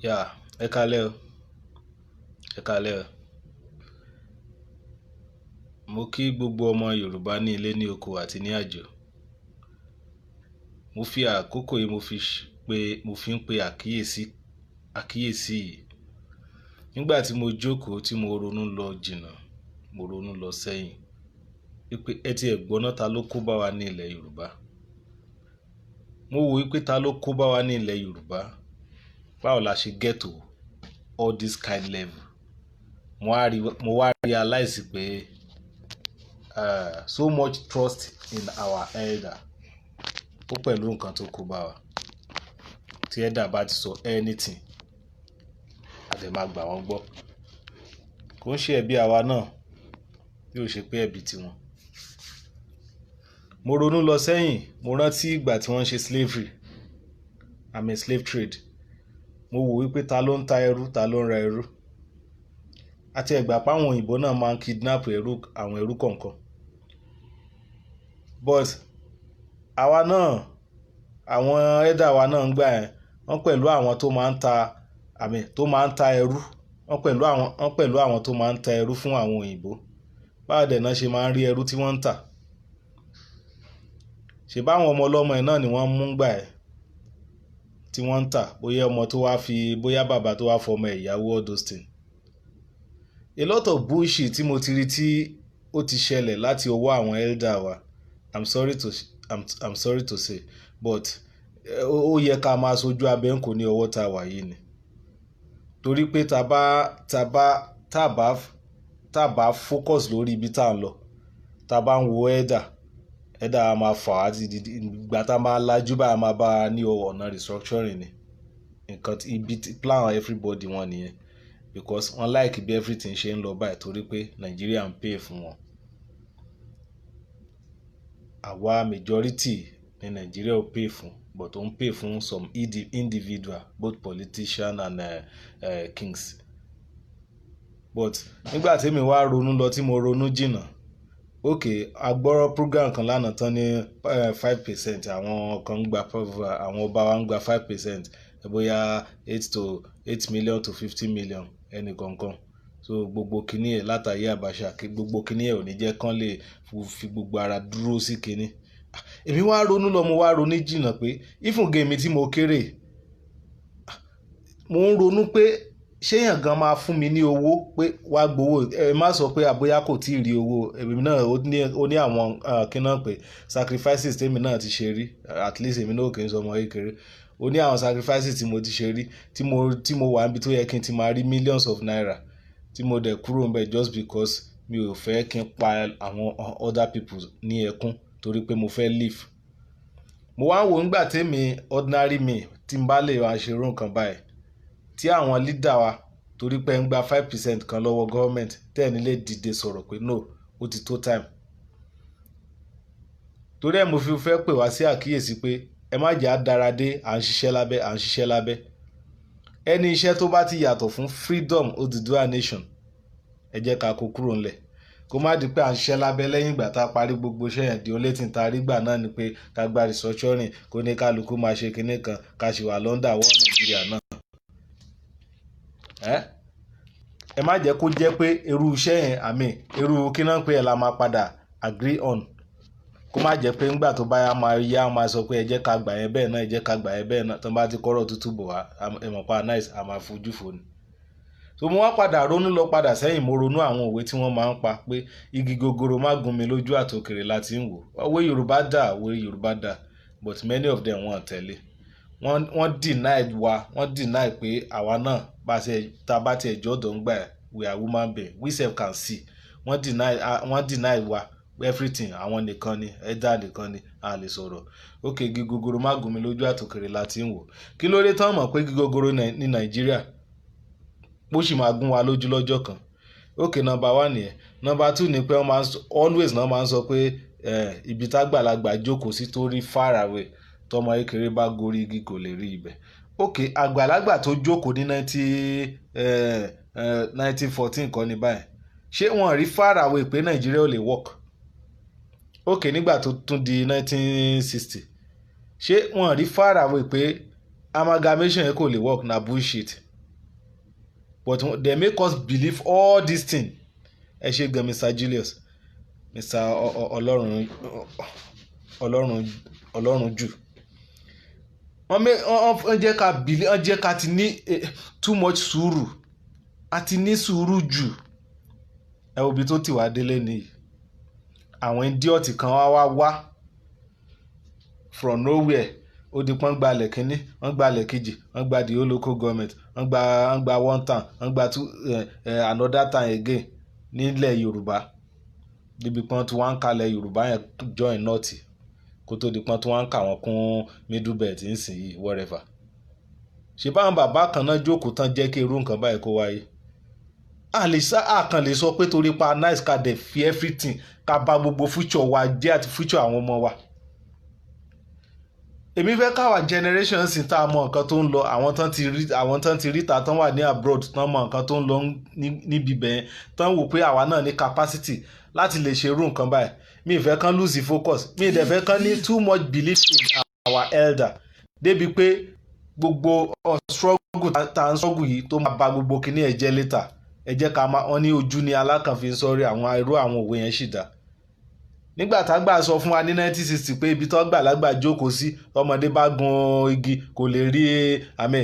Yeah, ẹ káalẹ́ o, ẹ káalẹ́ o. Mo kí gbogbo ọmọ Yorùbá ní ilé, ní oko àti ní àjò. Mo fi àkókò yìí, mo fi ń pe àkíyèsí yìí. Nígbà tí mo jókòó, tí mo ronú lọ jìnnà, mo ronú lọ sẹ́yìn wípé ẹ ti ẹ̀ gbọ́ ná, ta ló kó bá wa ní ilẹ̀ Yorùbá? Mo wò wípé ta ló kó bá wa ní ilẹ̀ Yorùbá? Báwo la ṣe get to all this kind level? Mo wá realize pé so much trust in our elder, ó pẹ̀lú nǹkan tó kó bá wa. Tí elder bá ti sọ anything, a dẹ̀ máa gbà wọ́n gbọ́. Kò ń ṣe ẹbí àwa náà, bí ó ṣe pé ẹbí tiwọn. Mo ronú lọ sẹ́yìn, mo rántí ìgbà tí wọ́n ń ṣe slavery, I mean slave trade. Mo wò wípé ta ló ń ta ẹrú, ta ló ń ra ẹrú? Àti ẹ̀gbà páwọn òyìnbó náà máa ń kidnap ẹrú, àwọn ẹrú kọ̀ọ̀kan. But àwa náà, àwọn elder wa náà ń gbà ẹ́, wọ́n pẹ̀lú àwọn tó máa ń ta, I mean tó máa ń ta ẹrú, wọ́n pẹ̀lú àwọn tó máa ń ta ẹrú fún àwọn òyìnbó. Báwo dẹ̀ náà ṣe máa ń rí ẹrú tí wọ́n ń tà? Ṣé báwọn ọmọ ọlọ́mọ ẹ̀ náà ni wọ́n mú gbà ẹ́ tí wọ́n ń tà, bóyá ọmọ tó wá fi, bóyá bàbá tó wá fọmọ ẹ̀ yàwó, all those things. A lot of bullshit tí mo ti rí tí ó ti ṣẹlẹ̀ láti ọwọ́ àwọn elder wa. I'm sorry to say, but ó yẹ ká máa sojú abẹ́ ń kò ní ọwọ́ tá a wà yìí ni. Torí pé tá bá focus lórí ibi tá à ń lọ, tá bá ń wo elder, elder a máa fà á ti di ìgbà tá a máa lajú báyìí, a máa bá a ní ọ̀nà restructuring ni. Nǹkan tí ibi tí plan everybody wọn nìyẹn, because wọ́n like bí everything ṣe ń lọ báyìí, torí pé Nigeria ń pay fún wọn. Àwa majority ní Nigeria ò pay fún, but ó ń pay fún some individual, both politician and kings. But nígbà tí èmi wá ronú lọ, tí mo ronú jìnnà, ok, a gbọ́rọ̀ program kan lánàá tán ní 5%, àwọn kan ń gba, àwọn ọba wa ń gba 5%, bóyá 8 to 8 million to 50 million ẹnì kọ̀ọ̀kan. So gbogbo kinní ẹ̀ látàyè Abacha, gbogbo kinní ẹ̀ ò ní jẹ́ kán lè fi gbogbo ara dúró sí kinní. Èmi wá ronú lọ, mo wá ronú jìnnà pé even gèmi tí mo kéré, mo ń ronú pé ṣéyàn gan máa fún mi ní owó pé wá gbowó. Ẹ má sọ pé àbóyá kò tí ì rí owó. Èmi náà ó ní àwọn kí náà pé sacrifices tèmi náà ti ṣe rí. At least èmi náà kì í sọ ọmọ kékeré. Ó ní àwọn sacrifices tí mo ti ṣe rí, tí mo wà níbi tó yẹ kí n ti máa rí millions of naira, tí mo dẹ̀ kúrò níbẹ̀ just because mi ò fẹ́ kí n pa àwọn other people ní ẹkún, torí pé mo fẹ́ live. Mo wá ń wò nígbà tèmi, ordinary me, tí n bá lè wá ṣe irú nǹkan báyìí, tí àwọn leader wa, torí pé ń gba 5% kan lọ́wọ́ government, tẹ́ ẹ̀ ní lè dìde sọ̀rọ̀ pé no, ó ti tó time. Torí ẹ̀ mo fi fẹ́ pè wá sí àkíyèsí pé ẹ má jẹ́ àdáradé, à ń ṣiṣẹ́ lábẹ́, à ń ṣiṣẹ́ lábẹ́ ẹni. Iṣẹ́ tó bá ti yàtọ̀ fún freedom, Odùduwà nation, ẹ jẹ́ ká kó kúrò ńlẹ̀, kó má di pé à ń ṣiṣẹ́ lábẹ́. Lẹ́yìn ìgbà tá a parí gbogbo iṣẹ́ yẹn, the only thing tá a rí gbà náà ni pé ká gba restructuring, kó ní kálukú máa ṣe kinní kan, ká ṣì wà l'under one Nàìjíríà náà. Ẹ má jẹ́ kó jẹ́ pé irú iṣẹ́ yẹn, àmì irú kí náà pé ẹ̀ la máa padà agree on. Kó má jẹ́ pé ńgbà tó bá yá, máa yá, máa sọ pé ẹ jẹ́ ká gbà yẹn bẹ́ẹ̀ náà, ẹ jẹ́ ká gbà yẹn bẹ́ẹ̀ náà. Tó bá ti kọ́rọ̀ tútù bọ̀ wá, ẹ mọ̀ pa nice, a máa fojú fo ni. So mo wá padà ronú lọ padà sẹ́yìn, mo ronú àwọn òwe tí wọ́n máa ń pa pé igi gogoro má gún mi lójú, àtòkèrè láti ń wò. Òwe Yorùbá dà, òwe Yorùbá dà, but many of them, wọ́n tẹ̀lé. Wọ́n deny wa, wọ́n deny pé àwa náà bá ṣe tá a bá tiẹ̀ jọ́dọ̀ ń gbà, we are human being, we sef can see. Wọ́n deny wa everything. Àwọn nìkan ni ẹ̀dá nìkan ni a lè sọ̀rọ̀. Ok, igi gogoro má gún mi lójú, àtòkèrè láti ń wò. Kí ló dé tán mọ̀ pé igi gogoro ní Nàìjíríà bó sì máa gún wa lójú lọ́jọ́ kan? Ok, number one nìyẹn. Number two ni pé wọ́n máa ń always náà máa ń sọ pé ibi tágbàlagbà jókòó sí tó rí far away, tọmọ kékeré bá gorí igi, kò lè rí ibẹ̀. Ok, àgbàlagbà tó jókòó ní 1914 kọ́ ní báyìí, ṣé wọ́n rí far away pé Nàìjíríà ò lè work? Ok, nígbà tó tún di 1960, ṣé wọ́n rí far away pé amalgamation yẹn kò lè work? Na bullshit. But they make us believe all this thing. Ẹ ṣe gan, Mr. Julius, Mr. Ọlọ́run Ọlọ́run Ọlọ́run jù. Wọ́n jẹ́ ká believe, wọ́n jẹ́ ká ti ní too much sùúrù. A ti ní sùúrù jù. Ẹ wo ibi tó ti wá délé nìyí. Àwọn idiot kan wá wá wá from nowhere. Ó di pọ́n gbalẹ̀ kínní, wọ́n gbalẹ̀ kejì, wọ́n gba the whole local government, wọ́n gba one town, wọ́n gba two, another town again nílẹ̀ Yorùbá, níbi pọ́n tí wọ́n ń kalẹ̀ Yorùbá yẹn join North, kó tó di pọ́n tí wọ́n ń kà wọ́n kún Middle Belt nísìnyí, whatever. Ṣe báwọn bàbá kan náà jókòó tán jẹ́ kí irú nǹkan báyìí kó wáyé? A lè sá, a kàn lè sọ pé torí pa nice, ká dẹ̀ fi everything, ká bà gbogbo future wa jẹ́ àti future àwọn ọmọ wa. Èmi fẹ́ káwa generation sì tá a mọ nǹkan tó ń lọ, àwọn tán ti rí ta, tán wà ní abroad, tán mọ nǹkan tó ń lọ níbi bẹ́ẹ̀, tán wò pé àwa náà ní capacity láti lè ṣe irú nǹkan báyìí. Mi ì fẹ́ kán lose focus, mi ì dẹ̀ fẹ́ kán ní too much belief in our elder débi pé gbogbo struggle tá à ń struggle yìí tó máa ba gbogbo kinní ẹ̀ jẹ́ later. Ẹ jẹ́ ká máa wọ́n ní ojú ni alákànfin sọ́rí. Àwọn irú àwọn òwe yẹn sì dá nígbà tágbà sọ fún wa ní 1960 pé ibi tó gbàlagbà jókòó sí, ọmọdé bá gun igi kò lè rí àmì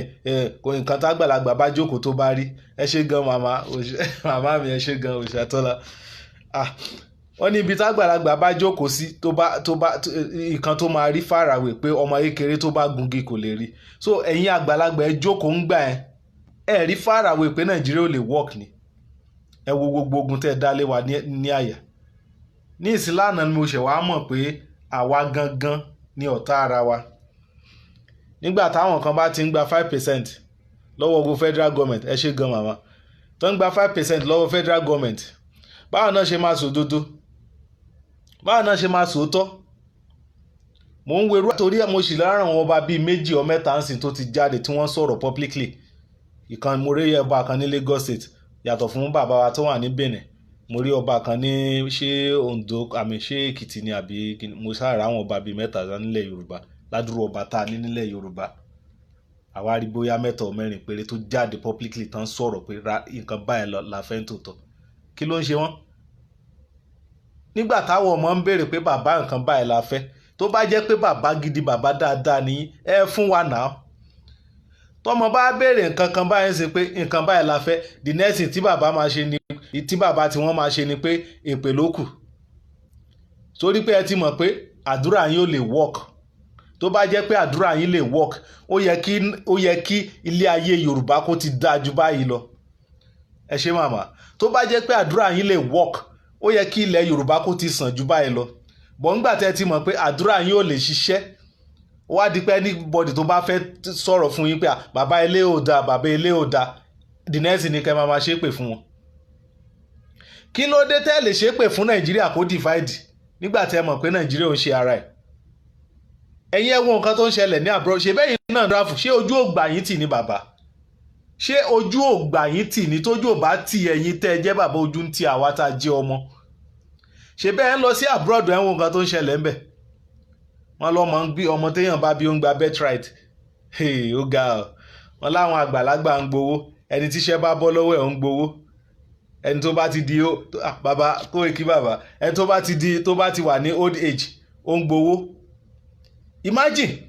nǹkan tágbàlagbà bá jókòó tó bá rí. Ẹ ṣé gan, màmá, màmá mi, ẹ ṣé gan, Òṣàtọ́lá. Wọ́n ní ibi tágbàlagbà bá jókòó sí, tó bá nǹkan tó máa rí faraway, pé ọmọ kékeré tó bá gungi kò lè rí. So ẹ̀yin àgbàlagbà, ẹ jókòó ń gbà ẹ ẹ rí faraway pé Nàìjíríà ò lè work ni. Ẹ wo gbogbo ogun tẹ́ ẹ dá lé wa ní àyà ní ìsìlànà ni mo ṣẹ̀ wá mọ̀ pé àwa gangan ni ọ̀tá ara wa. Nígbà táwọn kan bá ti ń gba 5% lọ́wọ́ ogun federal government, ẹ ṣe gan, màmá, tó ń gba 5% lọ́wọ́ federal government, báwọn náà ṣe máa sòdodo? Báwọn náà ṣe máa sòótọ́? Mò ń werú torí mo sì lára àwọn ọba bíi méjì ọ mẹ́ta ń sìn tó ti jáde tí wọ́n sọ̀rọ̀ publicly. Ìkan, mo rí ọba kan ní Lagos State, yàtọ̀ fún bàbá wa tó wà ní Benin. Mo rí ọba kan ní, ṣé Ondo àmì ṣé Èkìtì ni àbí? Mo sáà àwọn ọba bíi mẹ́ta nílẹ̀ Yorùbá. Ládùúrú ọba tá a ní nílẹ̀ Yorùbá, àwa rí bóyá mẹ́ta ọ mẹ́rin péré tó jáde publicly tán sọ̀rọ̀ pé nǹkan báyìí la fẹ́ ń tòótọ́. Kí ló ń ṣe wọ́n nígbà táwọn ọmọ ń béèrè pé bàbá, nǹkan báyìí la fẹ́? Tó bá jẹ́ pé bàbá gidi, bàbá dáadáa ni ẹ fún wa náà, tọmọ bá béèrè nǹkan kan báyìí ṣe pé nǹkan báyìí la fẹ́, the next thing tí bàbá máa ṣe ni, tí bàbá tí wọ́n máa ṣe ni pé èpè ló kù, torí pé ẹ ti mọ̀ pé àdúrà yín ò lè work. Tó bá jẹ́ pé àdúrà yín lè work, ó yẹ kí ilé ayé Yorùbá kó ti dáa ju báyìí lọ. Ẹ ṣé, màmá. Tó bá jẹ́ pé àdúrà yín lè work, ó yẹ kí ilẹ̀ Yorùbá kó ti sàn ju báyìí lọ. Bọ̀ ńgbà tẹ́ ti mọ̀ pé àdúrà yín ò lè ṣiṣẹ́, wá di pé anybody tó bá fẹ́ sọ̀rọ̀ fún yín pé bàbá ilé ò dáa, bàbá ilé ò dáa, the next thing ni kẹ́ máa máa ṣépè fún wọn. Kí ló dé tẹ́ lè ṣépè fún Nàìjíríà kó divide nígbà tẹ́ mọ̀ pé Nàìjíríà ò ń ṣe ara ẹ̀? Ẹ̀yin ẹ wo nǹkan tó ń ṣẹlẹ̀ ní àbúrò. Ṣe bẹ́yìn náà dráfù? Ṣé ojú ò gbà yín tì ní, bàbá? Ṣé ojú ò gbà yín tì ní? Tójú ò bá tì ẹ̀yin tẹ́ ẹ jẹ́ bàbá, ojú ń ti àwa tá a jẹ́ ọmọ. Ṣe bẹ́ẹ̀ ń lọ sí abroad, ẹ̀ ń wo nǹkan tó ń ṣẹlẹ̀ ń bẹ̀. Wọ́n lọ́mọ ń bí ọmọ téèyàn bá bí, ó ń gba birthright. Ó ga ọ. Wọ́n láwọn àgbàlagbà ń gbowó, ẹni tíṣẹ́ bá bọ́ lọ́wọ́ ẹ̀ ń gbowó, ẹni tó bá ti di bàbá kó èkí bàbá, ẹni tó bá ti di, tó bá ti wà ní old age, ó ń gbowó. Imagine.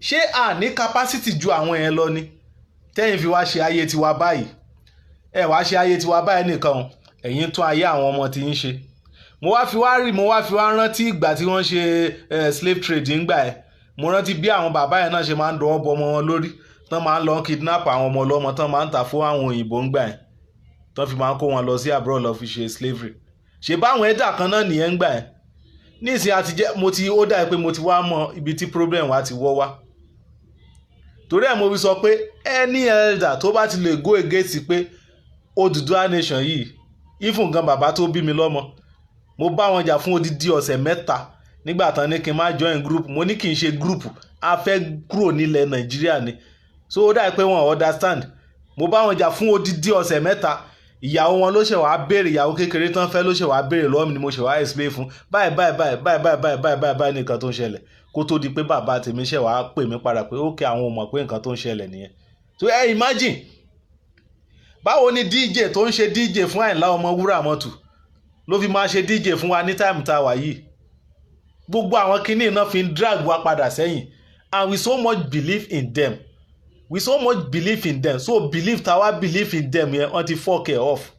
Ṣé a ní capacity ju àwọn yẹn lọ ni tẹ́yìn fi wá ṣe ayé tiwa báyìí? Ẹ wá ṣe ayé tiwa báyìí nìkan, ẹ̀yin tún ayé àwọn ọmọ tí ń ṣe. Mo wá fi wá rántí ìgbà tí wọ́n ṣe slave trade ńgbà ẹ̀. Mo rántí bí àwọn bàbá yẹn náà ṣe máa ń dọwọ́ bọ ọmọ wọn lórí, tán máa ń lọ kidnap àwọn ọmọ ọlọ́mọ, tán máa ń tà fún àwọn òyìnbó ńgbà ẹ̀, tán fi máa ń kó wọn lọ sí abroad lọ fi ṣe slavery. Ṣe báwọn ẹ̀dà kan náà nìyẹn ńgbà ẹ̀? Nísìnyí àti jẹ́ mo ti ó dà pé mo ti wá mọ ibi tí problem wa ti wọ́ wá. Torí ẹ̀ mo fi sọ pé any elder tó bá ti lè go against pé Odùduwà nation yìí, even gan bàbá tó bí mi lọ́mọ, mo bá wọn jà fún odidi ọ̀sẹ̀ 3 nígbà tán ní kí n má join group. Mo ní kì í ṣe group, a fẹ́ kúrò nílẹ̀ Nàìjíríà ni. So ó dà pé wọn understand. Mo bá wọn jà fún odidi ọ̀sẹ̀ 3. Ìyàwó wọn ló ṣe wàá béèrè, ìyàwó kékeré tán fẹ́ ló ṣe wàá béèrè lọ́wọ́ mi, ni mo ṣe wàá explain fún báyìí báyìí báyìí báyìí báyìí báyìí báyìí báyìí báyìí nìkan tó ń ṣẹlẹ̀, kó tó di pé bàbá tèmi ṣe wàá pè mí padà pé ókè, àwọn ò mọ̀ pé nǹkan tó ń ṣẹlẹ̀ nìyẹn. So ẹ imagine. Báwo ni DJ tó ń ṣe DJ fún Àyìnlá Ọmọwúrà mọ́tò ló fi máa ṣe DJ fún wa ní time tá a wà yìí? Gbogbo àwọn kinní náà fi ń drag wa padà sẹ́yìn, and we so much believe in them, we so much believe in them. So believe táwa believe in them yẹn, wọ́n ti fuck ẹ̀ off.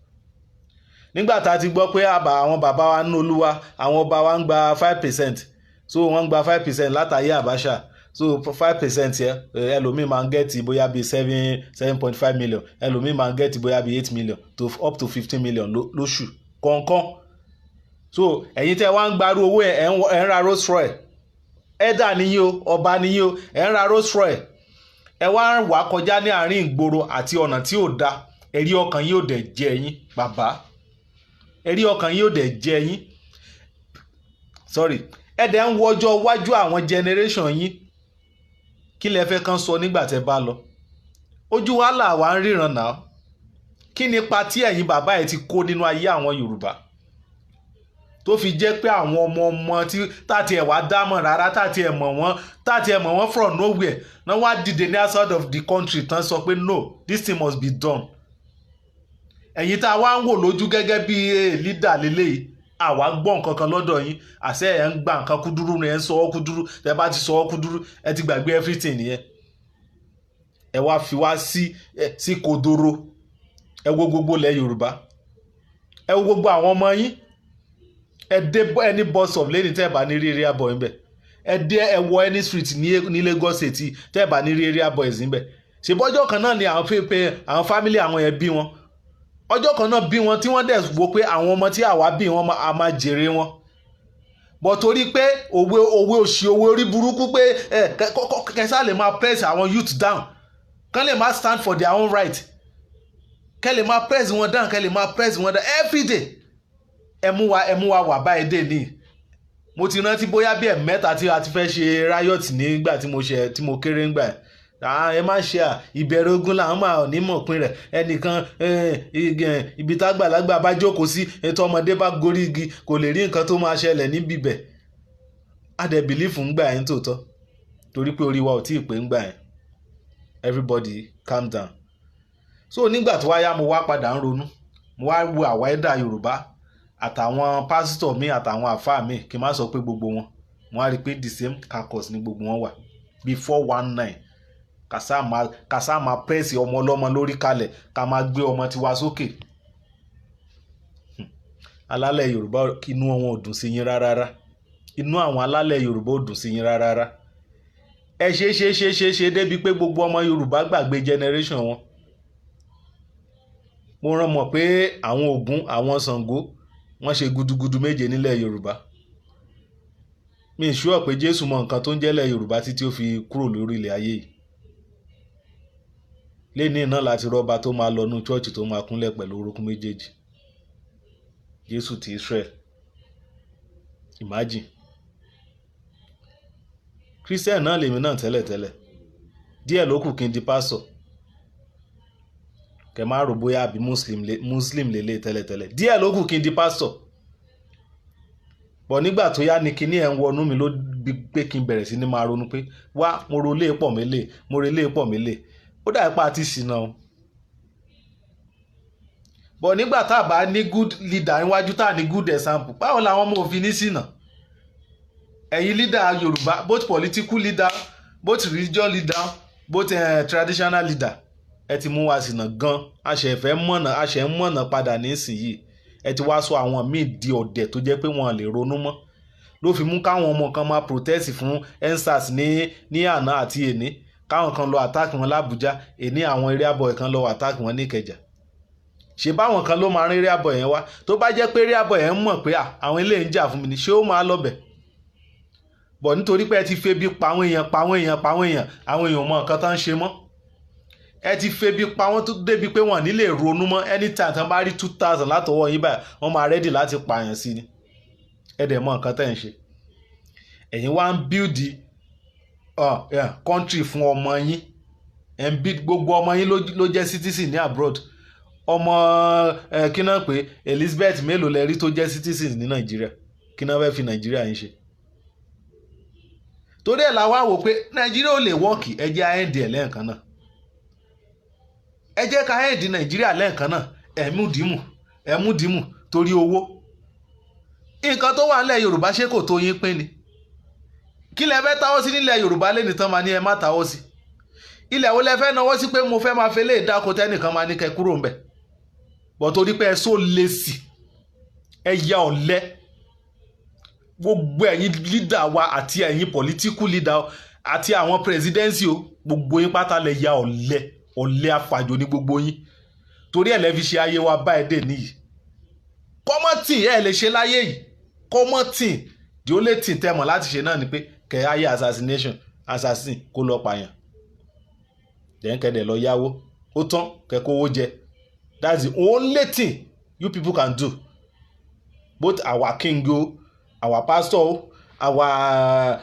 Nígbà tá a ti gbọ́ pé àbá àwọn bàbá wa ń olúwa, àwọn ọba wa ń gba 5%, so wọ́n ń gba 5% látàyè Abacha. So 5% yẹn, ẹlòmíì máa ń get bóyá bíi 7.5 million, ẹlòmíì máa ń get bóyá bíi 8 million to up to 15 million lóṣù kọ̀ọ̀kan. So ẹ̀yin tẹ́ wá ń gbarú owó ẹ̀, ẹ̀ ń ra Rolls Royce. Ẹ̀dà níyí o, ọba níyí o, ẹ̀ ń ra Rolls Royce, ẹ wá ń wà kọjá ní àárín ìgboro àti ọ̀nà tí ò da. Ẹ̀rí ọkàn yóò dẹ̀ jẹ yín, bàbá. Ẹ̀rí ọkàn yóò dẹ̀ jẹ yín. Sorry, ẹ dẹ̀ ń wọjọ́ wájú àwọn generation yín. Kí lẹ fẹ́ kán sọ nígbà tẹ́ bá lọ? Ojú wa là wá ń ríran náà. Kí ni ipa tí ẹ̀yin bàbá ẹ̀ ti kó nínú ayé àwọn Yorùbá tó fi jẹ́ pé àwọn ọmọ ọmọ tí táti ẹ̀ wá dámọ̀ rárá, táti ẹ̀ mọ̀ wọ́n from nowhere náà wá dìde ní outside of the country tán sọ pé, "No, this thing must be done"? Ẹ̀yin tá a wá ń wò lójú gẹ́gẹ́ bí leader lélẹ́yìí, àwa gbọ́ nǹkan kan lọ́dọ̀ yín. Àṣẹ ẹ̀ ń gba nǹkan kúdúrú ni, ẹ̀ ń sọ ọ́ kúdúrú. Tẹ́ bá ti sọ ọ́ kúdúrú, ẹ ti gbàgbé everything nìyẹn. Ẹ wá fi wá sí kodoro. Ẹ wo gbogbo ilẹ̀ Yorùbá, ẹ wo gbogbo àwọn ọmọ yín. Ẹ dé any bus stop lẹ́ni, tẹ́ ẹ bá ní rí area boy ńbẹ̀. Ẹ dé, ẹ wọ any street ní Lagos State, tẹ́ ẹ bá ní rí area boys ńbẹ̀. Ṣèbọ́jọ́ kan náà ni àwọn pépé, àwọn family àwọn yẹn bí wọn, ọjọ́ kan náà bí wọn, tí wọ́n dẹ̀ wò pé àwọn ọmọ tí àwa bí wọn, a máa jèrè wọn bọ̀, torí pé òwe, òwe òṣì, òwe orí burúkú pé ẹ kẹsà lè máa press àwọn youth down, kán lè máa stand for their own right, kẹ́ lè máa press wọn down, kẹ́ lè máa press wọn down everyday. Ẹ mú wa wà báyìí dé ní. Mo ti rántí bóyá bí ẹ̀mẹ́ta tí a ti fẹ́ ṣe riot nígbà tí mo ṣe tí mo kéré ńgbà ẹ̀. Ẹ má ṣe à, ìbẹ̀rẹ̀ ogun làwọn máa ní mọ̀pin rẹ̀. Ẹnìkan, ibi tágbàlagbà bá jókòó sí, ètò ọmọdé bá gorí igi, kò lè rí nǹkan tó máa ṣẹlẹ̀ níbi bẹ̀. A dẹ̀ believe ńgbà yẹn tòótọ́, torí pé orí wa ò tí ì pé ńgbà yẹn. Everybody calm down. So nígbà tó wá yá, mo wá padà ń ronú, mo wá wo àwa ẹ̀dá Yorùbá àtàwọn pásítọ̀ mi àtàwọn àfáà mi, kí n má sọ pé gbogbo wọn. Mo wá rí i pé the same caucus ní gbogbo wọn wà before 19. Kàsá máa press ọmọ ọlọ́mọ lórí kalẹ̀, ká máa gbé ọmọ tiwa sókè. Alálẹ̀ Yorùbá, inú wọn ò dùn sí yín rárá. Inú àwọn alálẹ̀ Yorùbá ò dùn sí yín rárá. Ẹ ṣe ṣe ṣe ṣe ṣe débi pé gbogbo ọmọ Yorùbá gbàgbé generation wọn. Mo rán mọ̀ pé àwọn Ògún, àwọn Ṣàngó, wọ́n ṣe gudugudu méje nílẹ̀ Yorùbá. Mi ì sure pé Jésù mọ nǹkan tó ń jẹ́lẹ̀ Yorùbá títí ó fi kúrò lórí ilẹ̀ ayé yìí. Lẹ́ni náà láti rọ́ba tó máa lọ nú chọ́ọ̀chì, tó máa kúnlẹ̀ pẹ̀lú orúnkún méjèèjì. Jésù ti Israel, imagine. Christian náà lèmi náà tẹ́lẹ̀tẹ́lẹ̀, díẹ̀ ló kù kí n di pásọ̀. Kẹ má rò bóyá àbí Muslim lélẹ̀ tẹ́lẹ̀tẹ́lẹ̀. Díẹ̀ ló kù kí n di pásọ̀ bọ̀. Nígbà tó yá ni kinní ẹ̀ ń wọnú mi ló bí pé kí n bẹ̀rẹ̀ sí ní máa ronú pé wá, mo ro lé pọ̀ mélè, mo ro lé pọ̀ mélè, ó dà pa àti ṣìnà o. Bọ̀ nígbà tá a bá ní good leader níwájú, tá a ní good example, báwo làwọn ọmọ òfin ní ṣìnà? Ẹ̀yin leader Yorùbá, both political leader, both religious leader, both traditional leader, ẹ ti mú wa ṣìnà gan. A ṣẹ̀ fẹ́ mọ̀nà, a ṣẹ̀ ń mọ̀nà padà nísìnyìí. Ẹ ti wá sọ àwọn míì di ọ̀dẹ̀ tó jẹ́ pé wọ́n lè ronú mọ́, ló fi mú káwọn ọmọ kan máa protest fún EndSARS ní àná àti èní, káwọn kan lọ attack wọn l'Abuja èní, àwọn area boy kan lọ attack wọn ní Ìkẹjà. Ṣe báwọn kan ló máa rí area boy yẹn wá? Tó bá jẹ́ pé area boy yẹn mọ̀ pé àwọn eléyìí ń jà fún mi ni, ṣé ó máa lọ bẹ̀? Bọ̀ nítorí pé ẹ ti febi pa àwọn èèyàn, pa àwọn èèyàn, pa àwọn èèyàn, àwọn èèyàn mọ nǹkan tó ń ṣe mọ́. Ẹ ti febi pa wọ́n tó débi pé wọ́n ní lè ronú mọ́. Anytime tí wọ́n bá rí 2,000 látọwọ́ yín báyìí, wọ́n máa ready láti pààyàn sí ni. Ẹ dẹ̀ mọ nǹkan tẹ́ ń ṣe. Ẹ̀yin wá ń build country fún ọmọ yín. Ẹ̀ ń build gbogbo ọmọ yín ló jẹ́ citizen ní abroad. Ọmọ kí náà pé Elizabeth mélòó lẹ rí tó jẹ́ citizen ní Nàìjíríà? Kí náà fẹ́ fi Nàìjíríà yín ṣe? Torí ẹ̀ la wá wò pé Nàìjíríà ò lè work. Ẹ jẹ́ á end ẹ̀ lẹ́ẹ̀kan náà. Ẹ Jẹ́ ká end Nàìjíríà lẹ́ẹ̀kan náà. Ẹ̀ mú dìímù, ẹ̀ mú dìímù torí owó. Nǹkan tó wà nílẹ̀ Yorùbá, ṣé kò tó yín pín ni? Kí lẹ fẹ́ táwọ́ sí nílẹ̀ Yorùbá lẹ́ni tán máa ní ẹ má táwọ́ sí? Ilẹ̀ wo lẹ fẹ́ náwó sí pé mo fẹ́ máa fẹ́ lè dáko, tẹ́nìkan máa ní kẹ́ kúrò ńbẹ̀? Bọ̀ torí pé ẹ so lazy, ẹ ya ọ̀lẹ. Gbogbo ẹ̀yin leader wa àti ẹ̀yin political leader àti àwọn presidency o, gbogbo yín pátá lẹ ya ọ̀lẹ. Ọ̀lẹ afàjò ní gbogbo yín. Torí ẹ̀ lẹ́ fi ṣe ayé wa báyìí dè níyì. Common thing ẹ lè ṣe láyé yìí, common thing, the only thing tẹ́ mọ̀ láti ṣe náà ni pé kẹ́ ayé assassination, assassin kó lọ pààyàn, then kẹ́ dẹ̀ lọ yáwó. Ó tán, kẹ́ kówó jẹ. That's the only thing you people can do. Both our king o, our pastor o, our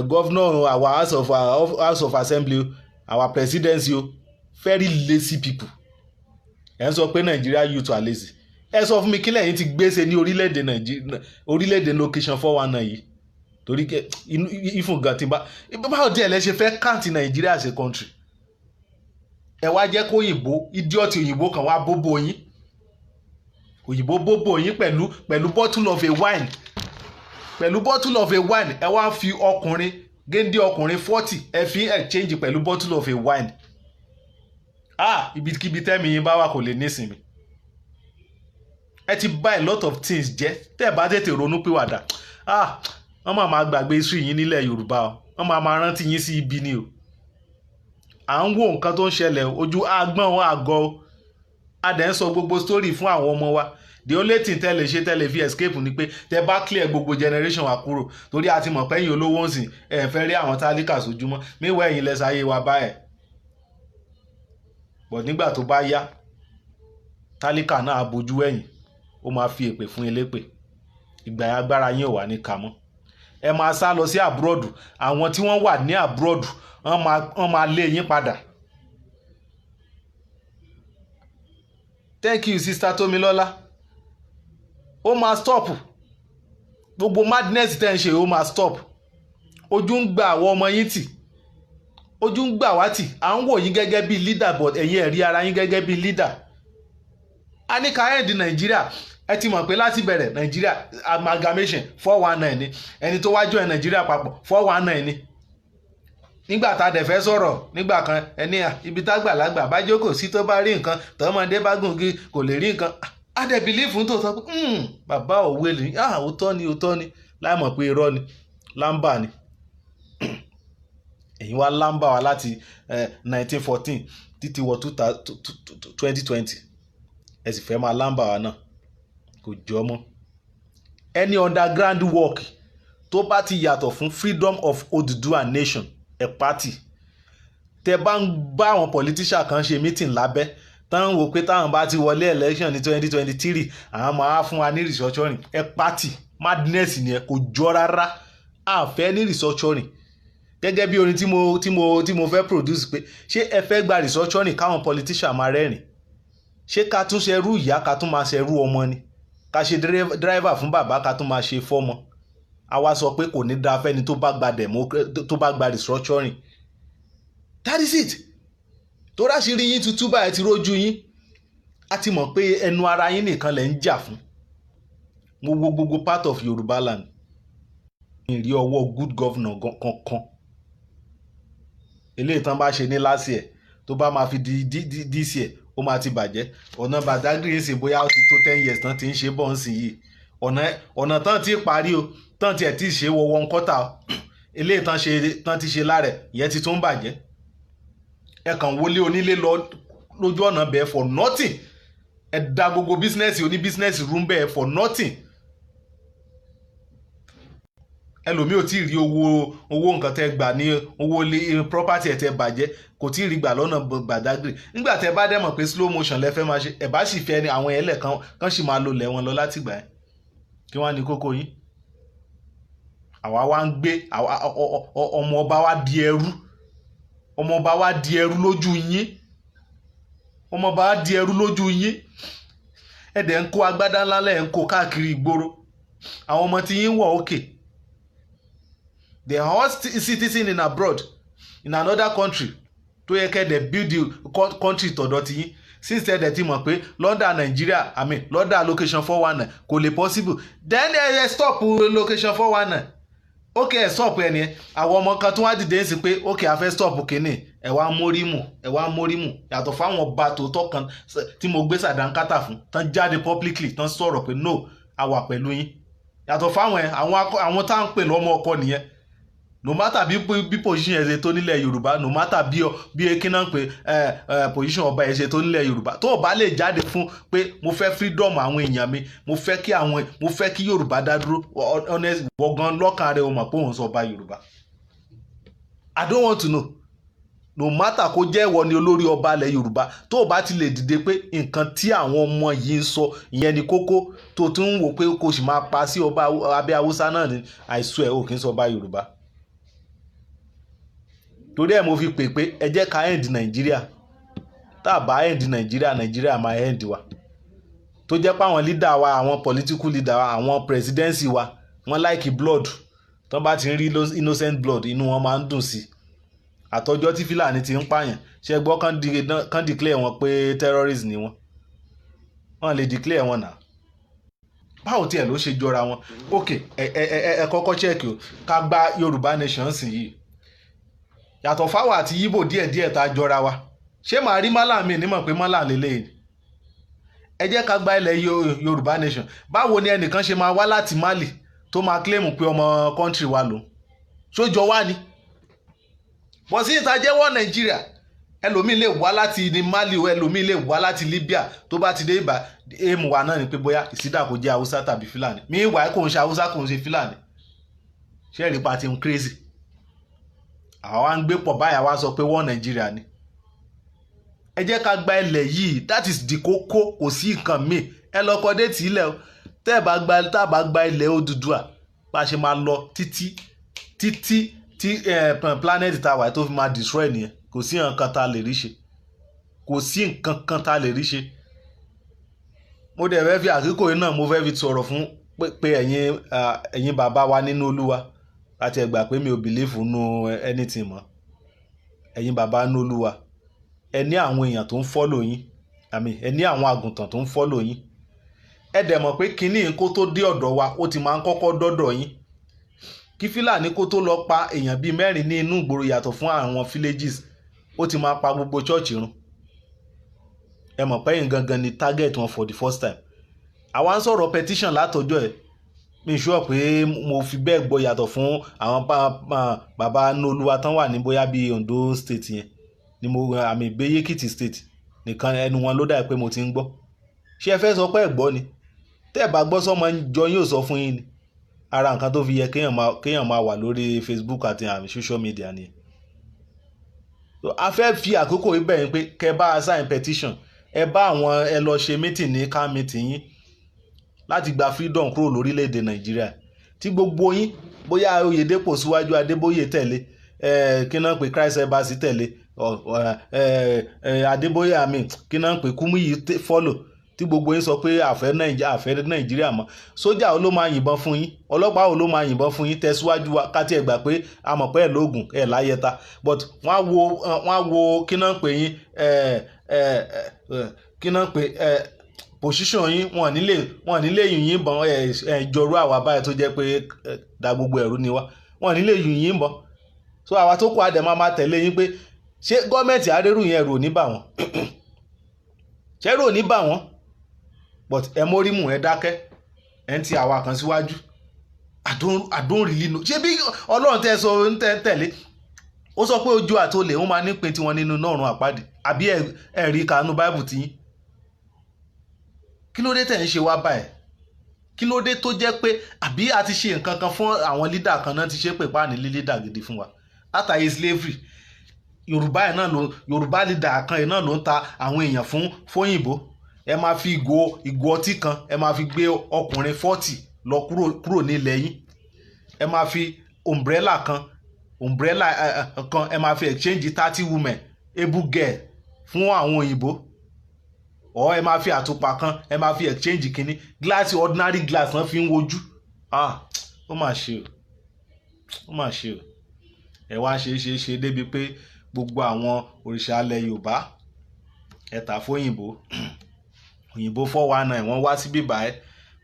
governor, our house of assembly o, our presidency o, very lazy people. Ẹ ń sọ pé Nigeria youth are lazy. Ẹ sọ fún mi, kí lẹ́yìn ti gbèsè ní orílẹ̀-èdè Nàìjíríà, orílẹ̀-èdè location 419 yìí? Torí ìfún gan ti bá báwo díẹ̀ lẹ ṣe fẹ́ count Nàìjíríà as a country. Ẹ wá jẹ́ kó òyìnbó, idiot òyìnbó kan wá bóbó yín. Òyìnbó bóbó yín pẹ̀lú bottle of a wine, pẹ̀lú bottle of a wine. Ẹ wá fi ọkùnrin géńdé, ọkùnrin 40, ẹ fi exchange pẹ̀lú bottle of a wine. Ah, ibikíbi tẹ́mi yín bá wà, kò lè nísinmi. Ẹ ti bà a lot of things jẹ́. Tẹ́ ẹ bá tètè ronú pìwàdà, ah, wọ́n máa gbàgbé history yín nílẹ̀ Yorùbá o. Wọ́n máa rántí yín sí ibi ni o. À ń wo nǹkan tó ń ṣẹlẹ̀ ojú agbọ́n àgọ́ o. A dẹ̀ ń sọ gbogbo story fún àwọn ọmọ wa. The only thing tẹ́ lè ṣe, tẹ́ lè fi escape, ni pé tẹ́ bá clear gbogbo generation wa kúrò, torí a ti mọ̀ pé ẹ̀yin olówó ń sìn, ẹ̀ fẹ́ rí àwọn tálíkà sójúmọ́. Meanwhile, ẹ̀yin lẹ sáyé wa báyẹ̀. But nígbà tó bá yá, tálíkà náà á bojú ẹ̀yìn, ó máa fi èpè fún elépè. Ìgbà yẹn, agbára yín ò wà ní kà mọ́. Ẹ máa sá lọ sí abroad. Àwọn tí wọ́n wà ní abroad, wọ́n máa lé yín padà. Thank you, Sister Tomilola. Ó máa stop. Gbogbo madness tẹ́ ń ṣe, ó máa stop. Ojú ń gba àwọn ọmọ yín tì, ojú ń gbà wá tì. À ń wò yín gẹ́gẹ́ bí leader, but ẹ̀yin ẹ̀ rí ara yín gẹ́gẹ́ bí leader. A ní ká end Nàìjíríà. Ẹ ti mọ̀ pé láti bẹ̀rẹ̀, Nàìjíríà amalgamation, 419 ni. Ẹni tó wá join Nàìjíríà papọ̀, 419 ni. Nígbà tá a dẹ̀ fẹ́ sọ̀rọ̀ nígbà kan, ẹni à ibi tágbàlagbà bá jókòó sí, tó bá rí nǹkan, tọmọdé bá gùn kí kò lè rí nǹkan. A dẹ̀ believe tó sọ pé bàbá òwe lè ah, òótọ́ ni, òótọ́ ni, láì mọ̀ pé irọ́ ni, lámbà ni. Ẹ̀yin wá lámbà wá láti 1914 títí wọ 2020. Ẹ sì fẹ́ máa lámbà wá náà, kò jọ mọ́. Any underground work tó bá ti yàtọ̀ fún freedom of Oduduwa nation, ẹ party. Tẹ bá ń bá àwọn politician kan ṣe meeting lábẹ́, tán wò pé táwọn bá ti wọlé election ní 2023, àwọn máa fún wa ní restructuring, ẹ party. Madness ni ẹ, kò jọ rárá. A fẹ́ ní restructuring gẹ́gẹ́ bí orin tí mo fẹ́ produce pé ṣé ẹ fẹ́ gba restructuring káwọn politician máa rẹ́rìn? Ṣé ká tún ṣe ẹrú ìyá, ká tún máa ṣe ẹrú ọmọ ni? Ká ṣe driver fún bàbá, ká tún máa ṣe fọ́mọ? Àwa sọ pé kò ní dáa fẹ́ni tó bá gba restructuring. That is it. Tó ráṣìírí yín tuntun báyìí ti rójú yín, a ti mọ̀ pé ẹnu ara yín nìkan lẹ̀ ń jà fún. Mo wo gbogbo part of Yorùbá land, mi rí ọwọ́ good governor kankan. Eléyìí tán bá ṣe ní last year, tó bá máa fi di this year, ó máa ti bàjẹ́. Ọ̀nà Badagry ń sìn, bóyá ó ti tó 10 years tán ti ń ṣe bọ́ ń sìn yìí. Ọ̀nà tán ti parí o, tán tiẹ̀ ti ṣe wọ one quarter o. Eléyìí tán ṣe, tán ti ṣe lára ẹ̀, ìyẹn ti tún bàjẹ́. Ẹ kàn wọlé onílé lọ lójú ọ̀nà bẹ́ẹ̀ for nothing. Ẹ da gbogbo business oní business room bẹ́ẹ̀ for nothing. Ẹlòmíì ò tí ì rí owó nǹkan tẹ́ gbà ní owó ilé property ẹ̀ tẹ́ bàjẹ́, kò tí ì rí gbà lọ́nà Badagry. Nígbà tẹ́ bá dẹ̀ mọ̀ pé slow motion lẹ fẹ́ máa ṣe, ẹ̀ bá sì fẹ́ ni àwọn ẹlẹ́ kan kan sì máa lo lẹ̀ wọn lọ láti gbà ẹ́. Kí wọ́n á ní kókó yín? Àwa wá ń gbé ọmọ ọba wa di ẹrú. Ọmọ ọba wa di ẹrú lójú yín. Ọmọ ọba wa di ẹrú lójú yín. Ẹ dẹ̀ ń kó agbádá ńlá lẹ̀ ń kó káàkiri ìgboro. Àwọn ọmọ tí yín wọ̀ òkè, they are all citizen in abroad, in another country. Tó yẹ kẹ́ dẹ̀ build the country tọ̀dọ̀ ti yín. Since ẹ dẹ̀ ti mọ̀ pé lọ́dà Nàìjíríà, I mean, lọ́dà location 419 kò lè possible, then ẹ stop location 419. Ok, ẹ stop ẹ nìyẹn. Àwọn ọmọ kan tó wá dìde ń sìn pé ok, a fẹ́ stop kínní, ẹ wá mórí mù, ẹ wá mórí mù. Yàtọ̀ fáwọn ọba tòótọ́ kan tí mo gbé sàdánkátà fún tán, jáde publicly tán, sọ̀rọ̀ pé no, a wà pẹ̀lú yín. Yàtọ̀ fáwọn ẹ, àwọn tá à ń pè lọ́mọ ọkọ nìyẹn. No matter bí position ẹ ṣe tó nílẹ̀ Yorùbá, no matter bí kí náà pé ẹ ẹ position ọba ẹ ṣe tó nílẹ̀ Yorùbá, tó o bá lè jáde fún pé mo fẹ́ freedom àwọn èèyàn mi, mo fẹ́ kí Yorùbá dá dúró, honest, wọ́n lọ́kàn rẹ̀, o mọ̀ pé òun sọ ọba Yorùbá. I don't want to know. No matter kó jẹ́ ìwọ ni olórí ọba ilẹ̀ Yorùbá, tó o bá ti lè dìde pé nǹkan tí àwọn ọmọ yìí ń sọ ìyẹn ni kókó, tó tún ń wò pé kò sì máa pa sí ọba abẹ́ Haúsá náà ni, àìsùn ẹ̀ ò kì í sọ ọba Yorùbá. Torí ẹ̀ mo fi pè pé ẹ jẹ́ ká end Nàìjíríà. Tá a bá end Nàìjíríà, Nàìjíríà máa end wa. Tó jẹ́ pé àwọn leader wa, àwọn political leader wa, àwọn presidency wa, wọ́n like blood. Tó bá ti ń rí innocent blood, inú wọn máa ń dùn sí. Àtọjọ́ tí Fúlàní ti ń pààyàn, ṣe gbọ́ kán declare wọn pé terrorist ni wọ́n? Wọ́n lè declare wọn náà. Báwo tiẹ̀ ló ṣe jọra wọn? Ok, ẹ kọ́kọ́ check o. Ká gba Yorùbá nation sì yìí, yàtọ̀ fáwọn àti Yíbò díẹ̀díẹ̀ tá a jọra wa, ṣé màá rí mọ́là mi nímọ̀ pé mọ́là lélẹ́yìn? Ẹ jẹ́ ká gba ilẹ̀ Yorùbá nation. Báwo ni ẹnìkan ṣe máa wá láti Mali tó máa claim pé ọmọ country wa lòun? Sójọ wá ni bọ̀ sí ìta jẹ́wọ́ Nàìjíríà. Ẹlòmíì lè wá láti ní Mali o, ẹlòmíì lè wá láti Libya. Tó bá ti dé ibà, èèmù wa náà ni pé bóyá ìsídà kò jẹ́ Haúsá tàbí Fúlàní. Meanwhile, kò ń ṣe Haúsá, kò ń ṣe Fúlàní. Ṣé ẹ̀rí pa ti ń crazy? Àwa ń gbé pọ̀ báyà, wá sọ pé wọ́n Nàìjíríà ni. Ẹ jẹ́ ká gba ilẹ̀ yìí, that is the kókó. Kò sí nǹkan míì. Ẹ lọ kọ date ilẹ̀ o. Tẹ́ ẹ bá gba, tá a bá gba ilẹ̀ Odùduwà, bá a ṣe máa lọ títí títí tí planet tá a wà tó fi máa destroy nìyẹn. Kò sí nǹkan tá a lè rí ṣe, kò sí nǹkan kan tá a lè rí ṣe. Mo dẹ̀ fẹ́ fi àkókò yìí náà, mo fẹ́ fi sọ̀rọ̀ fún pé ẹ̀yin bàbá wa nínú Olúwa, láti ẹ̀ gbà pé mi ò believe nínú anything mọ́. Ẹ̀yin bàbá nínú Olúwa, ẹ ní àwọn èèyàn tó ń follow yín, àmì ẹ ní àwọn àgùntàn tó ń follow yín. Ẹ dẹ̀ mọ̀ pé kinní kó tó dé ọ̀dọ̀ wa, ó ti máa ń kọ́kọ́ dọ́dọ̀ yín. Kí Fúlàní kó tó lọ pa èèyàn bíi 4 ní inú ìgboro, yàtọ̀ fún àwọn villages, ó ti máa pa gbogbo church run. Ẹ mọ̀ pé ẹ̀yin gangan ni target wọn for the first time. Àwa ń sọ̀rọ̀ petition látọjọ́ ẹ̀, mi sure pé mo fi bẹ́ẹ̀ gbọ́, yàtọ̀ fún àwọn bàbá nolúwa tán wà ní bóyá bíi Ondo State yẹn ni mo àmì ìgbé Èkìtì State nìkan, ẹnu wọn ló dà pé mo ti ń gbọ́. Ṣé ẹ fẹ́ sọ pé ẹ gbọ́ ni? Tẹ́ ẹ bá gbọ́, sọ́mọ jọ yóò sọ fún yín ni. Ara nǹkan tó fi yẹ kéèyàn máa wà lórí Facebook àti àmì social media ni. A fẹ́ fi àkókò ibẹ̀ yín pé kẹ́ bá a sign petition, ẹ bá àwọn, ẹ lọ ṣe meeting ní ká meeting yín láti gba freedom kúrò lórílẹ̀‐èdè Nàìjíríà. Tí gbogbo yín, bóyá Oyèdèpọ̀ síwájú, Adébóyè tẹ̀lé, kí náà pé Christ Embassy tẹ̀lé Adébóyè, àmì kí náà pé Kúmúyì follow, tí gbogbo yín sọ pé àfẹ́ Nàìjíríà mọ́, sójà wo ló máa yìnbọn fún yín? Ọlọ́pàá wo ló máa yìnbọn fún yín? Tẹ̀síwájú wa ká tiẹ̀ gbà pé a mọ̀ pé ẹ̀ lóògùn ẹ̀ láyẹta, but wọ́n á wo kí náà pè yín, kí náà pè position yín. Wọ́n nílé yìn yín bọn ẹ̀ ẹ̀ jọrú àwa báyìí tó jẹ́ pé da gbogbo ẹ̀rú ni wá. Wọ́n nílé yìn yín bọn. So àwa tó kù, àdẹ̀ máa tẹ̀lé yín pé ṣé gọ́ọ̀mẹ̀ntì arérù yẹn, ẹ̀rù ò ní bà wọ́n? Ṣé ẹ̀rù ò ní bà wọ́n? But ẹ mórí mù, ẹ dákẹ́, ẹ ń ti àwa kan síwájú. I don't really know. Ṣé bí Ọlọ́run tẹ́ sọ ń tẹ́ tẹ̀lé, ó sọ pé ojú àti olè ń máa nípìn tiwọn nínú náà àpáàdì, àbí ẹ rí kanú báìbù tiyín? Kí ló dé tẹ̀ ń ṣe wá báyìí? Kí ló dé tó jẹ́ pé àbí a ti ṣe nǹkan kan fún àwọn leader kan náà ti ṣe pé páàní leader gidi fún wa látàyè slavery? Yorùbá yẹn náà ló, Yorùbá leader kan yẹn náà ló ń ta àwọn èèyàn fún fóyìnbó. Ẹ máa fi ìgò ọtí kan, ẹ máa fi gbé ọkùnrin 40 lọ kúrò ní ilẹ̀ yín. Ẹ máa fi umbrella kan, ẹ máa fi exchange 30 women, able girl, fún àwọn òyìnbó. Ọ ẹ máa fi àtùpà kan, ẹ máa fi exchange kínní glass, ordinary glass náà fi ń wojú. Ah, ó mà ṣe o, ó mà ṣe o. Ẹ wá ṣe ṣe ṣe débi pé Gbogbo àwọn òrìṣà ilẹ̀ Yorùbá, ẹ tà fóyìnbó. Òyìnbó 419, wọ́n wá síbí báyìí,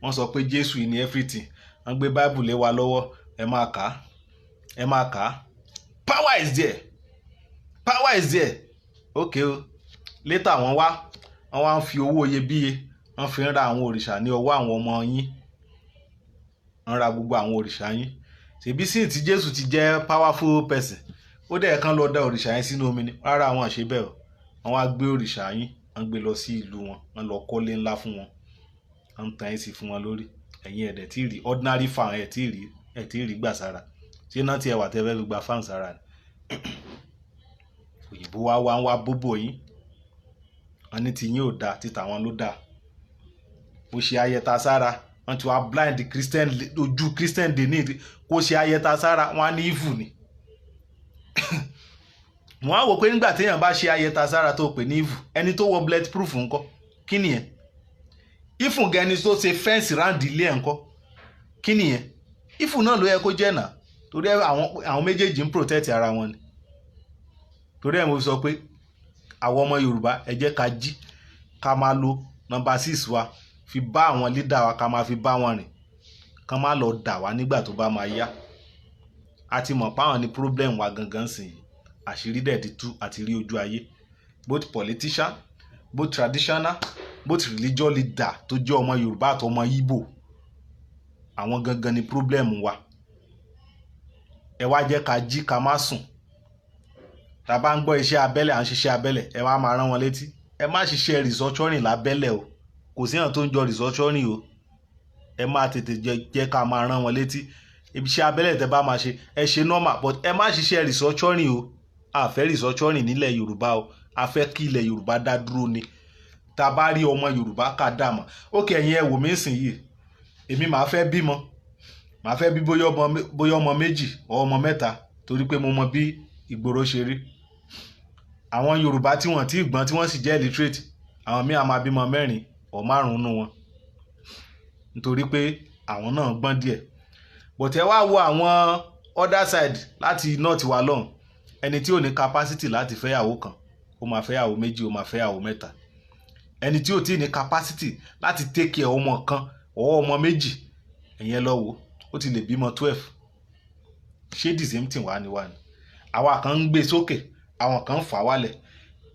wọ́n sọ pé Jésù ní everything. Wọ́n gbé Bible lé wa lọ́wọ́, ẹ máa kà á, ẹ máa kà á. Power is there, power is there. Okay o, later wọ́n wá ń fi owó iyebíye, wọ́n fi ń ra àwọn òrìṣà ní ọwọ́ àwọn ọmọ yín. Wọ́n ra gbogbo àwọn òrìṣà yín. Ṣèbí sí tí Jésù ti jẹ́ powerful person, ó dẹ̀ kán lọ da òrìṣà yẹn sínú omi ni. Rárá, àwọn àṣẹ bẹ́ẹ̀ o. Wọ́n wá gbé òrìṣà yín, wọ́n gbé lọ sí ìlú wọn, wọ́n lọ kọ́lé ńlá fún wọn, wọ́n ń tan AC fún wọn lórí. Ẹ̀yin ẹ̀dẹ̀ tí rí ordinary fan, ẹ̀ tí rí, ẹ̀ tí rí gbà sára. Ṣé náà tí ẹ wà tẹ́ fẹ́ fi gba fan sára ni? Òyìnbó wá wá ń wá bóbò yín, wọ́n ní tiyín ò dáa, tí tàwọn ló dáa. Bó ṣe ayẹta sára, wọ́n ti wá blind Christian, ojú Christian dè ní kó ṣe ayẹta sára, wọ́n á ní evil ni. Wọ́n á wò pé nígbà téèyàn bá ṣe ayẹta sára tó pè ní evil, ẹni tó wọ bullet proof ńkọ́? Kí nìyẹn? Ìfún gẹni tó ṣe fence round ilé ẹ̀ ńkọ́? Kí nìyẹn? Ìfún náà ló yẹ kó jẹ́ náà, torí àwọn méjèèjì ń protect ara wọn ni. Torí ẹ̀ mo fi sọ pé àwọn ọmọ Yorùbá, ẹ jẹ́ ká jí, ká máa lo number 6 wa fi bá àwọn leader wa, ká máa fi bá wọn rìn, ká má lọ dà wá nígbà tó bá máa yá. A ti mọ̀ páwọn ní problem wa gangan sìn yìí. Àṣírí dẹ̀ ti tú àti rí ojú ayé. Both politician, both traditional, both religious leader tó jẹ́ ọmọ Yorùbá àti ọmọ Ìgbò, àwọn gangan ni problem wa. Ẹ wá jẹ́ ká jí, ká má sùn. Tá a bá ń gbọ́ iṣẹ́ abẹ́lẹ̀, à ń ṣiṣẹ́ abẹ́lẹ̀, ẹ wá máa rán wọn létí, ẹ má ṣiṣẹ́ restructuring lábẹ́lẹ̀ o. Kò sí èèyàn tó ń jọ restructuring o. Ẹ má tètè jẹ́ ká máa rán wọn létí. Iṣẹ́ abẹ́lẹ̀ tẹ́ bá máa ṣe, ẹ ṣe normal, but ẹ má ṣiṣẹ́ restructuring o. A fẹ́ restructuring nílẹ̀ Yorùbá o. A fẹ́ kí ilẹ̀ Yorùbá dá dúró ni. Tá a bá rí ọmọ Yorùbá, ká dà mọ́. Ókè, ẹ̀yin ẹ wò mí sìn yìí, èmi màá fẹ́ bímọ, màá fẹ́ bí bóyá ọmọ méjì ọ ọmọ mẹ́ta, torí pé mo mọ bí ìgboro ṣe rí. Àwọn Yorùbá tí wọ́n ti gbọ́n, tí wọ́n sì jẹ́ illiterate, àwọn míì á máa bímọ mẹ́rin ọ̀ márùn-ún nù wọn, nítorí pé àwọn náà gbọ́n díẹ̀. But ẹ wá wo àwọn other side láti north wa lọ́hùn, ẹni tí ò ní capacity láti fẹ́yàwó kan, ó máa fẹ́yàwó méjì, ó máa fẹ́yàwó mẹ́ta. Ẹni tí ò tí ní capacity láti take care ọmọ kan ọwọ́ ọmọ méjì, ẹ̀yẹn lọ wò ó ti lè bímọ 12. Ṣé the same thing wá ni wá ni? Àwa kan ń gbé sókè, àwọn kan ń fà wálẹ̀.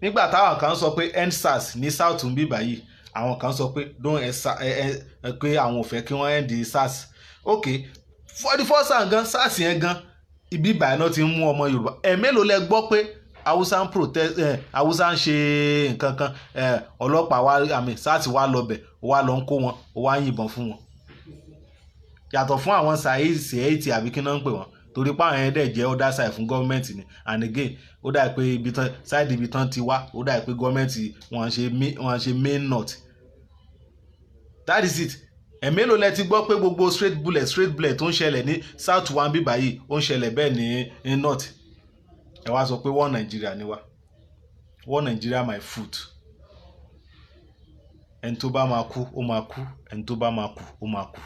Nígbà táwọn kan sọ pé EndSARS ní south ń bí báyìí, àwọn kan sọ pé don't ẹ ẹ pé àwọn ò fẹ́ kí wọ́n end SARS. Ok, for the first time gan, SARS yẹn gan, ibi ìbàyẹn náà ti ń mú ọmọ Yorùbá. Ẹ mélòó lẹ gbọ́ pé Haúsá ń protest ẹ, Haúsá ń ṣe nǹkan kan ẹ, ọlọ́pàá wa àmì SARS wa lọ bẹ̀, wá lọ ń kó wọn, wá ń yìnbọn fún wọn, yàtọ̀ fún àwọn saheed seheiti àbí kí náà ń pè wọ́n, torí pé àwọn yẹn dẹ̀ jẹ́ other side fún gọ́ọ̀mẹ̀ntì ni. And again, ó dà pé ibi tán, side ibi tán ti wá, ó dà pé gọ́ọ̀mẹ̀ntì wọ́n ṣe main north. That is it. Ẹ̀mélòó lẹ ti gbọ́ pé gbogbo straight bullet, straight bullet tó ń ṣẹlẹ̀ ní south one bí báyìí, ó ń ṣẹlẹ̀ bẹ́ẹ̀ ní north? Ẹ wá sọ pé one Nigeria ni wá. One Nigeria my foot. Ẹni tó bá máa kú, ó máa kú. Ẹni tó bá máa kú, ó máa kú.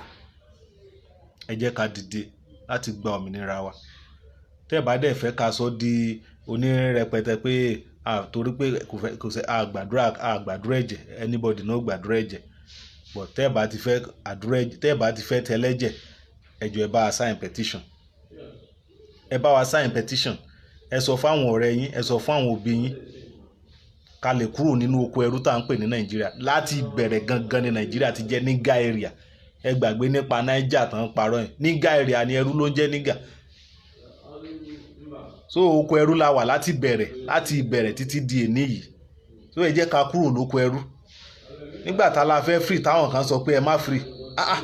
Ẹ jẹ́ ká dìde láti gba òmìnira wa. Tẹ́ ẹ bá dẹ̀ fẹ́ ká sọ di onírẹpẹtẹ pé torí pé kò fẹ́ kò sẹ́ àgbàdúrà, àgbàdúrà ẹ̀jẹ̀, anybody no gbàdúrà ẹ̀jẹ̀, but tẹ́ ẹ bá ti fẹ́ àdúrà ẹ̀jẹ̀, tẹ́ ẹ bá ti fẹ́ tẹ́lẹ́jẹ̀, ẹ jọ̀ọ́, ẹ bá wa sign petition. Ẹ bá wa sign petition. Ẹ sọ fáwọn ọ̀rẹ́ yín, ẹ sọ fún àwọn òbí yín, ká lè kúrò nínú oko ẹrú tá à ń pè ní Nàìjíríà. Láti ìbẹ̀rẹ̀ gangan ní Nàìjíríà ti jẹ́ nigger area. Ẹ gbàgbé nípa Niger tán parọ́ yẹn. Nigger area ni, ẹrú ló ń jẹ́ nigger. So oko ẹrú la wà láti ìbẹ̀rẹ̀ títí di èní yìí. So ẹ jẹ́ ká kúrò lóko ẹrú. Nígbà tá la fẹ́ free, táwọn kan sọ pé ẹ má free. Ah ah,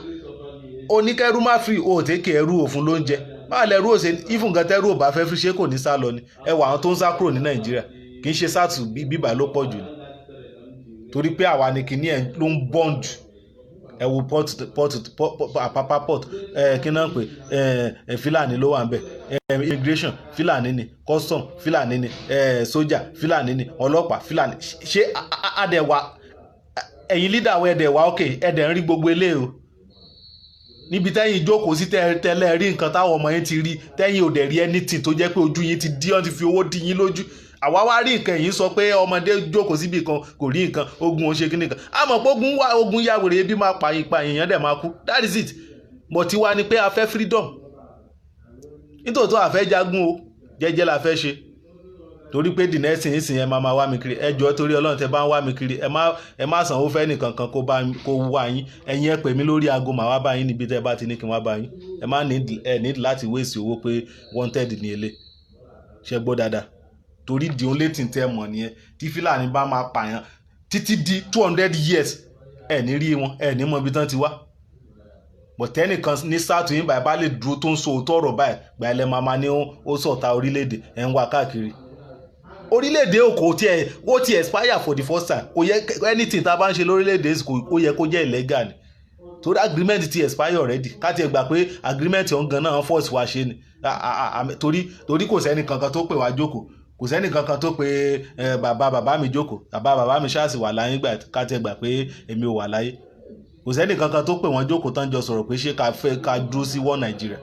oníkẹ́rú má free o, ò tẹ́kẹ̀ ẹrú òfun ló ń jẹ. Báwo lẹrú ò ṣe ifun gan? Tẹ́rú ò bá fẹ́ free, ṣé kò ní sá lọ ni? Ẹ wà, àwọn tó ń sá kúrò ní Nàìjíríà, kì í ṣe south bíbà ló pọ̀ jù ni, torí pé àwa ni kìíní ẹ̀ ló ń bond. Ẹ wo port Àpápá port, ẹ kí náà pé ẹ Fílàní ló wà ń bẹ̀. Ẹ immigration, Fílàní ni. Custom, Fílàní ni. Ẹ sójà, Fílàní ni. Ọlọ́pàá, Fílàní. Ṣé àdẹ̀wà ẹ̀yin leader wa, ẹ̀dẹ̀ wa? Ok, ẹ̀dẹ̀ ń rí gbogbo eléyìí o. Níbi tẹ́yìn jókòó sí, tẹ́lẹ̀ rí nǹkan táwọn ọmọ yín ti rí, tẹ́yìn ò dẹ̀ rí anything, tó jẹ́ pé ojú yín ti dí, wọ́n ti fi owó dí yín lójú. Àwa wá rí nǹkan yìí, sọ pé ọmọdé jókòó síbi kan, kò rí nǹkan. Ogun ò ṣe kíní kan. A mọ̀ pé ogun wá, ogun ya wèrè, ebi máa pààyàn pààyàn, èèyàn dẹ̀ máa kú. That is it. But tiwa ni pé a fẹ́ freedom. Nítòótọ́, a fẹ́ jagun o, jẹ́jẹ́ la fẹ́ ṣe, torí pé the next thing ìsìn yẹn máa wá mi kiri. Ẹ jọ̀ọ́, torí Ọlọ́run, tẹ bá ń wá mi kiri, ẹ má sanwó fẹ́ nìkan kan kó bá kó wá yín. Ẹ̀yin ẹ pè mí lórí aago, màá wá bá yín níbi tẹ bá ti ní kí n wá bá yín. Ẹ má ní ẹ ní láti waste owó pé wanted ní ilé ṣe gbọ́ dáadáa, torí the only thing tẹ mọ̀ nìyẹn. Tí Fúlàní bá máa pààyàn títí di 200 years, ẹ ní rí wọn, ẹ ní mọ ibi tán ti wá. Bọ̀tẹ́nìkan ní South yín báyìí bá lè dúró tó ń sọ òótọ́ ọ̀rọ̀ báyìí, gbà ẹ lẹ́ máa ma ní ó sọ̀tà orílẹ̀-èdè, ẹ̀ ń wá káàkiri orílẹ̀-èdè. Kò tiẹ̀, ó ti expire for the first time. Kò yẹ anything tá a bá ń ṣe lórílẹ̀-èdè, ó yẹ kó jẹ́ illegal ni, torí agreement ti expire already. Ká tiẹ̀ gbà pé agreement ọ̀hún gan náà force wa ṣe ni, torí kò sẹ́ni kankan tó pè wá jókòó, kò sẹ́ni kankan tó pe bàbá bàbá mi jókòó. Bàbá bàbá mi ṣáàṣì wà láyé gbà. Ká tiẹ̀ gbà pé èmi ò wà láyé, kò sẹ́ni kankan tó pè wọ́n jókòó tán jọ sọ̀rọ̀ pé ṣé ká fẹ́ ká dúró sí one Nàìjíríà.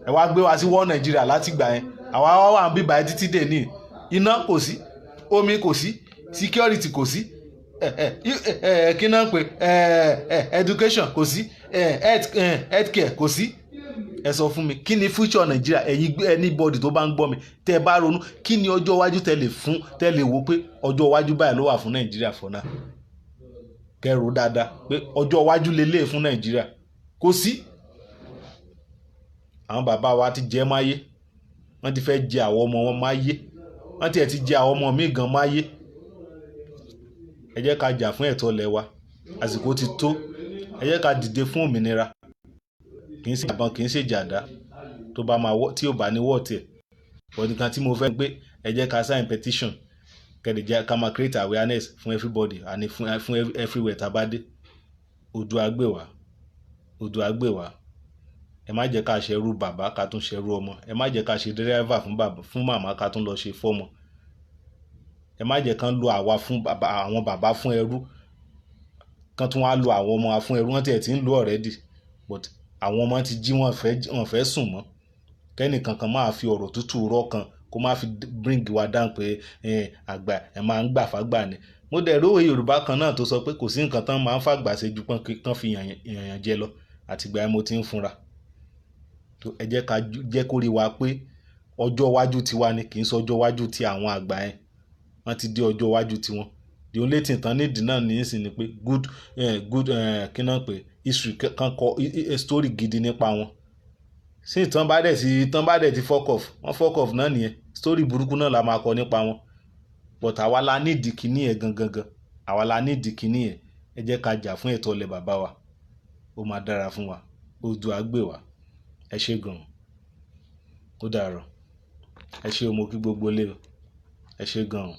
Ẹ wá gbé wa sí one Nàìjíríà. Láti gbà yẹn, àwa wá wà ń bíbá ẹ títí dè ní, iná kò sí, omi kò sí, security kò sí, kí náà pé education kò sí, health care kò sí. Ẹ sọ fún mi, kí ni future Nàìjíríà? Ẹ̀yin anybody tó bá ń gbọ́ mi, tẹ́ ẹ bá ronú, kí ni ọjọ́ iwájú tẹ́ lè fún, tẹ́ lè wò pé ọjọ́ iwájú báyìí ló wà fún Nàìjíríà for now? Kẹrò dáadáa pé ọjọ́ iwájú lélẹ̀ fún Nàìjíríà, kò sí. Àwọn bàbá wa ti jẹ́ máyé, wọ́n ti fẹ́ jẹ àwọn ọmọ wọn máyé, wọ́n tiẹ̀ ti jẹ àwọn ọmọ míì gan máyé. Ẹ jẹ́ ká jà fún ẹ̀tọ́ ilẹ̀ wa. Àsìkò ti tó. Ẹ jẹ́ ká dìde fún òmìnira. Kì í ṣe ìbọn, kì í ṣe jàdá tó bá máa wọ́ tí ò bá ní wọ́ tiẹ̀. But nǹkan tí mo fẹ́ pé, ẹ jẹ́ ká sign petition, kẹ́lẹ̀ jẹ́ ká máa create awareness fún everybody and fún everywhere tá a bá dé. Oòduà gbè wá, Oòduà gbè wá. Ẹ má jẹ́ ká ṣerú bàbá ká tún ṣerú ọmọ. Ẹ má jẹ́ ká ṣe dírẹ́fà fún bàbá, fún màmá, ká tún lọ ṣe fọ́mọ. Ẹ má jẹ́ kán lo àwa fún bàbá, àwọn bàbá fún ẹrú, kán tún wá lo àwọn ọmọ wa fún ẹrú. Wọ́n tiẹ̀ ti ń lo already, but àwọn ọmọ ti jí, wọ́n fẹ́ sùn mọ́. Kẹ́nì kankan máa fi ọ̀rọ̀ tútù rọ́ kan kó má fi bring wa down pé àgbà ẹ̀ máa ń gbà fágbà ni. Mo dẹ̀ rówe Yorùbá kan náà tó sọ pé kò sí nǹkan tán máa ń fàgbà ṣe ju pọ́n kán fi yànyàn jẹ lọ. Àtìgbà yẹn mo ti ń funra. Ẹ jẹ́ ká jẹ́ kó rí wa pé ọjọ́ iwájú tiwa ni, kì í sọ ọjọ́ iwájú ti àwọn àgbà yẹn. Wọ́n ti dé ọjọ́ iwájú tiwọn. The only thing tán nídìí náà nísìn ni pé good, kí náà pé history kan, kọ story gidi nípa wọn. Sí tán bá dẹ̀ ti fuck off, wọ́n fuck off náà nìyẹn. Story burúkú náà la máa kọ nípa wọn. But àwa la nídìí kíní yẹn gangan gan. Àwa la nídìí kíní yẹn. Ẹ jẹ́ ká jà fún ẹ̀tọ́ ilẹ̀ bàbá wa. Ó máa dára fún wa. Oòduà gbè wá. Ẹ ṣé gan. Ó dàárọ̀. Ẹ ṣé o. Mo kí gbogbo ilé o. Ẹ ṣé gan o.